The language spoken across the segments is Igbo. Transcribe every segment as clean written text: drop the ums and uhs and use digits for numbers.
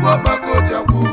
Ofu ọgbakọjakwu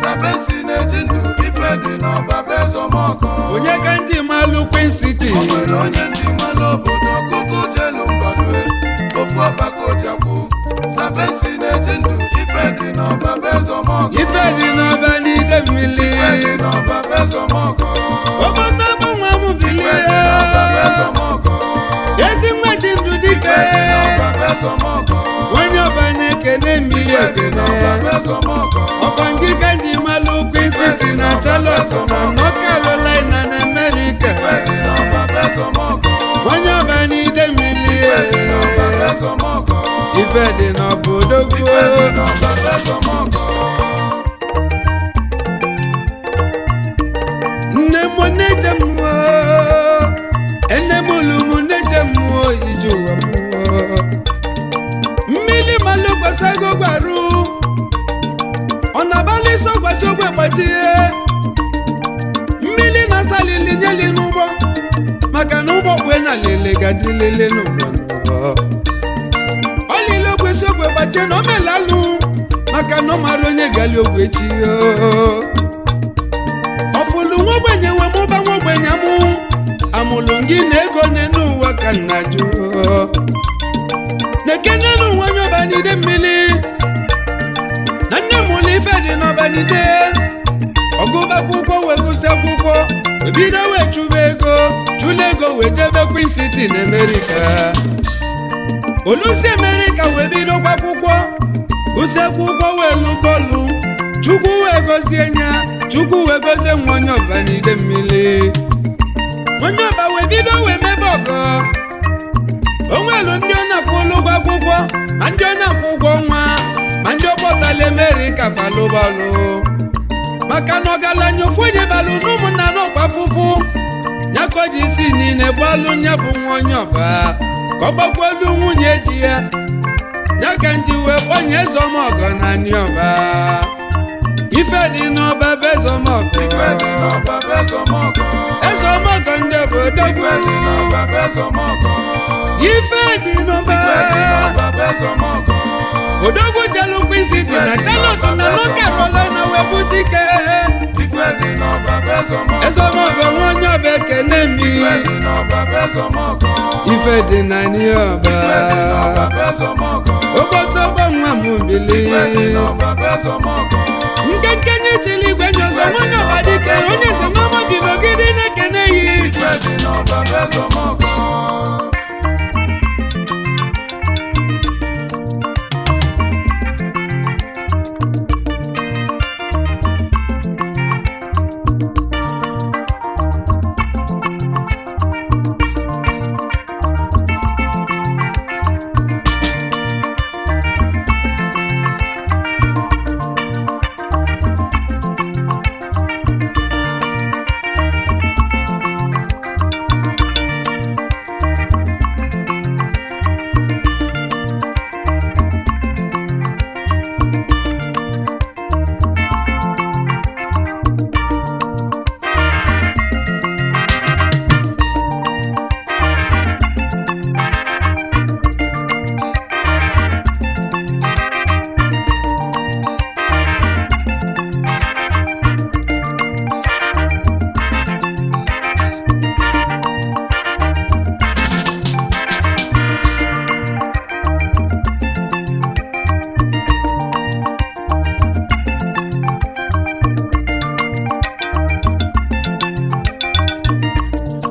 sabensi na-eji ndụ ife dị n'ọba bụ ezomọkọ. Onye ka ndị malụ Queen City? O nwere onye ndị mmanụ obodo kuku jelu mbadue. Ofu ọgbakọjakwu sabensi na-eji ndụ ife dị n'ọba bụ ezomọkọ. Ife dị n'ọba n'ide mmiri. Ife dị n'ọba bụ ezomọkọ. Obodo bụ nwa m Ife bilie. dị n'ọba bụ ezomọkọ. Ezi nwa ji ndụ Ife dike. dị n'ọba bụ ezomọkọ. Onye ọba na-ekene mmiri Ife dị ekene. n'ọba bụ ezomọkọ. Ọkwa ngị ka ji malụ Queen City na Charlotte na North Carolina na America. Ife dị n'ọba bụ ezomọkọ. Onye ọba n'ide mmiri. Ife dị n'ọba bụ ezomọkọ. Ife dị n'obodo Ife dị gboo. n'ọba bụ ezomọkọ. Nne m na-eje mmụọ, nne m ụlụ m na-eje mmụọ ije ụwa mmụọ. Mmiri malụ gbasago gbaru, ọ na-abalị sọ gbasi ogwe gbajie. Mmiri na-asalili nyeli n'ụgbọ maka na ụgbọ kwe na lele gadilele n'ụwa n'ụwa. Olile ogwesi ogwe gbajie na omelalụ maka na ọ mara onye gali ogwe chi. Ọfụlụ nwogbenye wee mụba nwogbenye mụ amụlụ gị na ego n'enu ụwa ka nna jụ na-ekenenu nwa onye ọbanide mmiri na nne mụlụ ife dị n'ọbanide. Ọgụba akwụkwọ wee gụsị akwụkwọ wee bido wee chụba ego, chụla ego wee jebe Queen City na Amerịka. Olusi Amerịka wee bido gwa akwụkwọ, gụsị akwụkwọ wee lụ bọọlụ. Chukwu wee gozie nya, Chukwu wee gozie nwa onye ọbanide mmiri. Onye ọba wee bido wee mebe ọgọ. Onwelu ndị ọ na-akwụ ụgwọ akwụkwọ, ma ndị ọ na-akwụ ụgwọ nwa, ma ndị ọkpọtala Amerịka falụbalụ maka na ọgaranya ofu onye balụ n'ụmụnna n'ọkwa fụfụ ya ka o ji isi niile gbalụ nya bụ nwa onye ọba ka ọ gbakwelu nwunye di ya. Ya ka nji wee kpọnye ezomọgọ na anị ọba. Ife dị n'ọba bụ ezomọgọ. Ife dị n'ọba bụ ezomọkọ. Ezomọgọ ndị obodo Ife dị n'ọba bụ ezomọkọ. Ife dị n'ọba. Ife dị n'ọba bụ ezomọkọ. Odogwu jelu Queen City na Charlotte na North Carolina wee bute ike. Ife dị n'ọba bụ ezomọkọ. Ezomọgọ nwa onye ọba ekene mi. Ife dị n'ọba bụ ezomọkọ. Ife dị na anyị ọba. Ife dị n'ọba bụ ezomọkọ. Ogbotogbo nwa m bili. Ife dị n'ọba bụ ezomọkọ. Nkenke nye chili igwe nye ọzọ nwa onye ọba dike onye eze n'ọma bi n'ogidi na-ekene yi. Ife dị n'ọba bụ ezomọkọ.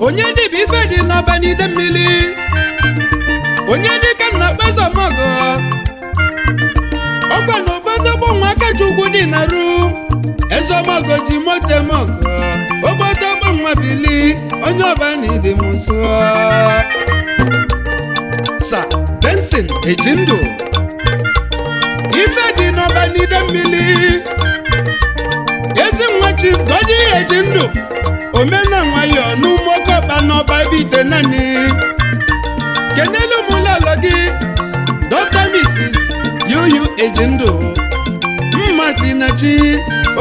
Onye dịbụ ife dị n'ọba n'ide mmiri, onye dịka nna kpezomọgọ ọgwa na obodo nwa aka Chukwu dị na ru ezomọgọ ji moto mọgọ obodo nwa bili onye ọba na ịdị m nso. Sa Benson eji ndụ ife dị n'ọba n'ide mmiri. Ezi nwa Chief Godi eji ndụ omena nwayọ n'ụmụokọba n'ọba ebe ite naanị kenelu m ụlọọlọ gị Dr. Mrs. Yuyu eji ndụ mmasị na chi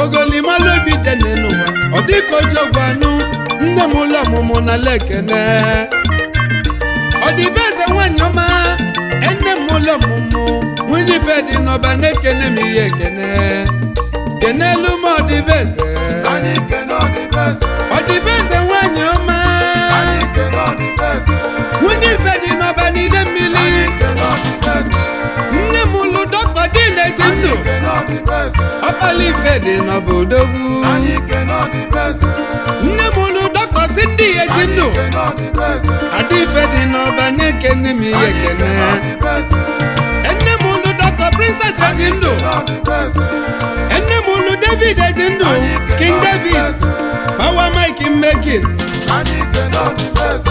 ogolimalụ obi dị n'ụwa ọ dịka ojiọgwụ anụ nne m ụlọ ọmụmụ na lekene ọ dị be eze nwanyị ọma ene m ụlọ ọmụmụ nwunye. Nwunye ife dị n'ọba na-ekene m ihe ekene. Kenelu m ọdịbeze. Anyị kene ọdịbeze. Ọdịbeze nwanyị ọma. Anyị kene ọdịbeze. Nwunye ife dị n'ọba n'ide mmiri. Anyị kene ọdịbeze. Nne m lụ dọkịta dị na-eji ndụ. Anyị kene ọdịbeze. Ọkpala ife dị n'ọba odogwu. Anyị kene ọdịbeze. Nne m lụ dọkịta si ndị ya eji Anyị ndụ. kene ọdịbeze. Ada ife dị n'ọba na-ekene m ihe Anyị ekene. kene ọdịbeze. Nne m lụ dọkịta princess eji Anyị ndụ. kene ọdịbeze. Nne m lụ David eji ndụ. Anyị kene King David. ọdịbeze. Power Mike Mmekin. Anyị kene ọdịbeze.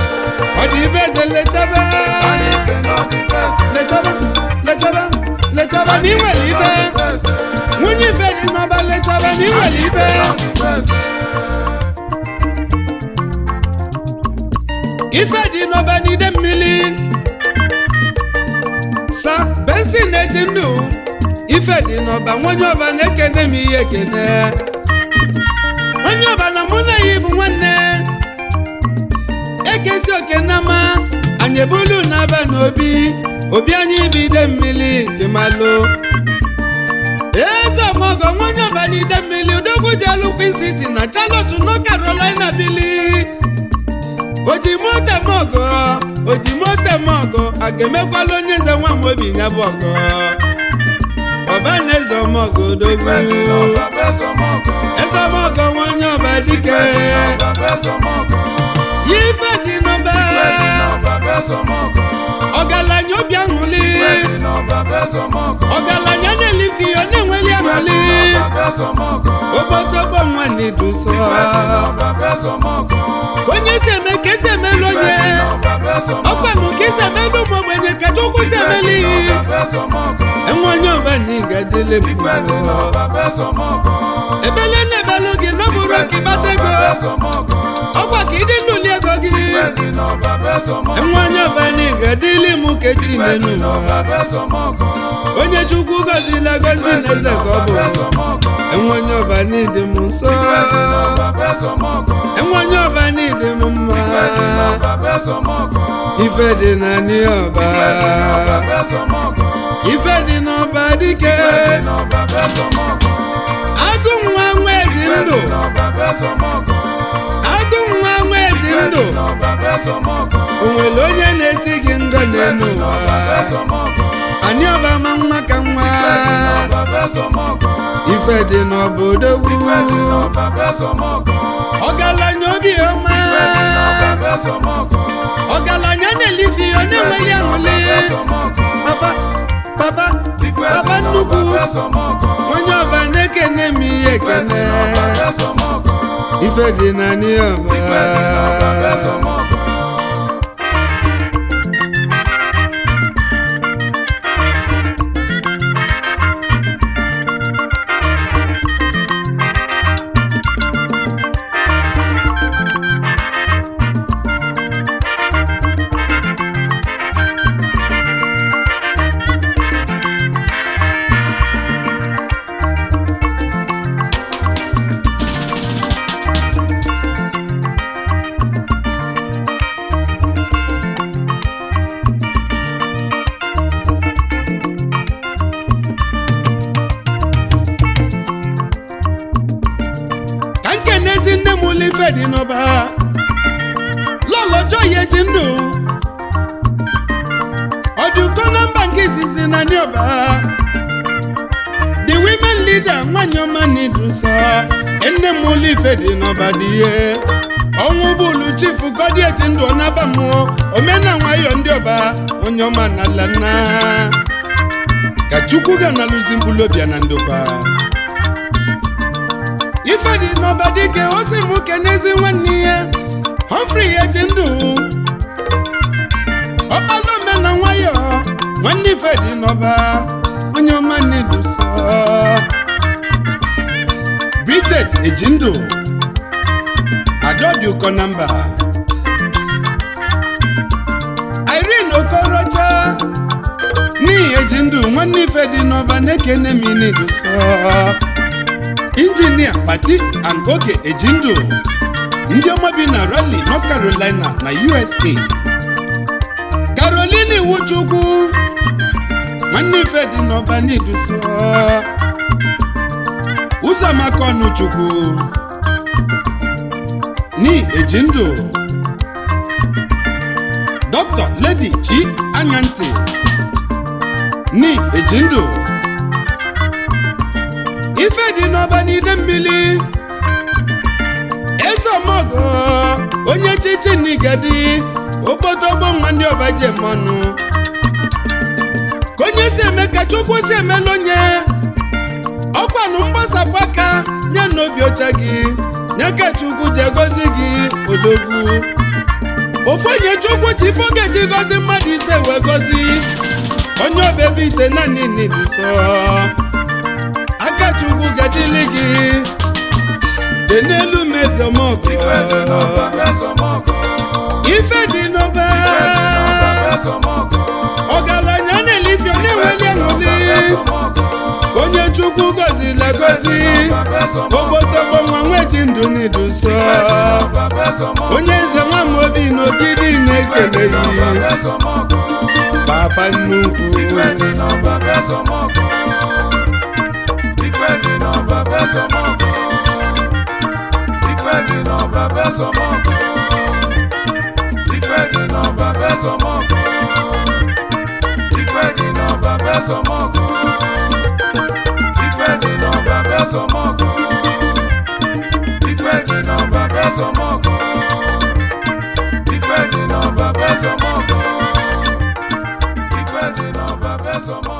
Ọdịbeze lechaba. Anyị kene ọdịbeze. Lechaba, lechaba, lechaba na inwere ife. Ọdịbeze. Nwunye ife dị n'ọba lechaba na inwere ife. Ọdịbeze. Ife dị n'ọba n'ide mmiri. Sa Benson na-eji ndụ. Ife dị n'ọba nwonye ọba na-ekene m ihe ekene. Onye ọba na mụ na ya bụ nwanne. Ekesi oke n'ama, anyị ebulu n'aba n'obi. Obi anyị bụ ide mmiri ịmalụ. Eze ọmọgọ nwonye ọba n'ide mmiri odogwu ji elu Queen City na Charlotte North Carolina bili. Ojimotemogo, ojimotemogo, a ga-emekwala onye eze nwa m obi ya bụ ọgọ. Ọba na eze ọmọgọ odogwu. Ife dị n'ọba bụ eze ọmọgọ. Eze ọmọgọ nwonye ọba dike. Ife dị n'ọba bụ eze ọmọgọ. Ife dị n'ọba. Ife dị n'ọba bụ eze ọmọgọ. Ọgaranya obi aṅụli. Ife dị n'ọba bụ eze ọmọgọ. Ọgaranya na-elifi ọ na-enweli Ife dị aṅụli. n'ọba bụ eze ọmọgọ. Ogbotogbo nwa na-eduso. Ife dị n'ọba bụ eze ọmọgọ. Onye si eme ka esi emelu Ife onye. dị n'ọba bụ eze ọmọgọ. Ọkwa m ka esi emelu ụmụ ogbenye ka Chukwu si Ife dị emeli. n'ọba bụ eze ọmọgọ. Enwe onye ọba na ị ga-adịle m. Ife dị n'ọba bụ eze ọmọgọ. Ebele na-ebelu gị na ọ bụrụ Ife ka dị ịkpata n'ọba ego. bụ eze ọmọgọ. Ọkwa ka ịdị ndụli ego gị. Ife dị n'ọba bụ eze ọmọgọ. Enwe onye ọba na ị ga-adịle m ka echi Ife dị n'enu n'ọba ụwa. bụ eze ọmọgọ. Onye Chukwu gọzila gọzi Ife na dị eze ka n'ọba ọ bụ bụ. eze ọmọgọ. Enwe onye ọba na ịdị m nsọ. Ife dị n'ọba bụ eze ọmọgọ. Enwe onye ọba na ịdị m mma. Ife dị n'ọba bụ eze ọmọgọ. Ife dị na ní ọba. Ife dị n'ọba bụ eze ọmọgọ. Ife dị n'ọba dike. Ife dị n'ọba bụ eze ọmọgọ. Agụ nwa nwa eji Ife ndụ. dị n'ọba bụ eze ọmọgọ. Agụ nwa nwa eji Ife ndụ. dị n'ọba bụ eze ọmọgọ. O nwere onye na-esi gị ngọ Ife n'elu dị n'ọba bụ ụwa. eze ọmọgọ. Anyị ọba ma nwa ka nwa. Ife dị n'ọba bụ eze ọmọgọ. Ife dị n'obodo Ife dị ugwu. n'ọba bụ eze ọmọgọ. Ọgaranya obi ọma. Ife dị n'ọba bụ eze ọmọgọ. Ọgaranya na-elifi ọ Ife dị na-enweli n'ọba aṅụli. bụ eze ọmọgọ. Papa, papa, Ife dị papa n'ọba nnukwu. bụ eze ọmọgọ. Onye ọba na-ekene m ihe Ife dị ekene. n'ọba bụ eze ọmọgọ. Ife dị na ní ọba. Ife dị n'ọba bụ eze ọmọgọ. Ka nkenezi nne m ụlọ ife dị n'ọba. Lọlọjọ ya eji ndụ. Ọdụkọ na mba nke izizi na ndị ọba. The women leader nwanyị ọma na idusa. Nne m ụlọ ife dị n'ọba dị ihe. Ọnwụ bụlu chifu gọdị eji ndụ ọ naba mmụọ. Omena nwayọ ndị ọba onye ọma na ala nna. Ka Chukwu ga-analụzi mkpụrụ obi ya na ndokwa. Ife dị n'ọba dike osi m kenezi nwanne ya Humphrey ya ji ndụ. Ọkpala omena nwayọ nwanne ife dị n'ọba onye ọma na-eduso. Bridget Ejindụ Adaobi ụkọ na mba. Irene Okorocha n'ihi Ejindụ nwanne ife dị n'ọba na-ekene m na-eduso. Injinia Pati and Oge Ejindu ndị ọma bi na Raleigh, North Carolina na USA. Caroline Iwuchukwu Nwanne ife dị n'ọba n'iduso. Ụzọamaka Ọnụchukwu ni eji ndụ. Dr. Lady Chi Anyantị ni eji ndụ. Ife dị n'ọba n'ide mmiri. Eze ọmọgọ onye chichi n'igadi okpotogbo nwa ndị ọba ji eme ọnụ. Ka onye si eme ka Chukwu si emela onye ọkwanụ mgbasapụ aka nye n'obi ọcha gị nye ka Chukwu ji egozi gị odogwu. Ofu onye Chukwu ji ife oge ji gozi mmadụ ise wee gozi onye ọbịa ite naanị n'iduso. Aka Chukwu ga-adịlị gị dị n'elu mezomọgọ. Ife dị n'ọba mezomọgọ. Ife dị n'ọba. Ife dị n'ọba mezomọgọ. Ọgaranya na-elifio na-enweli aṅụli. Mezomọgọ. Onye Chukwu gọzila gọzi ogbotogbo nwa nweji ndụ n'iduso. N'ọba mezomọgọ. Onye eze nwa m obi n'ogidi na-ekele N'ọba yi mezomọgọ. papa nnukwu. Ife dị n'ọba mezomọgọ. Ife dị n'ọba mezomọgọ. Ife dị n'ọba mezomọgọ. Ife dị n'ọba mezomọgọ. Ife dị n'ọba mezomọgọ. Ife dị n'ọba mezomọgọ. Ife dị n'ọba mezomọgọ. Ife dị n'ọba mezomọgọ. Ife dị n'ọba mezomọgọ.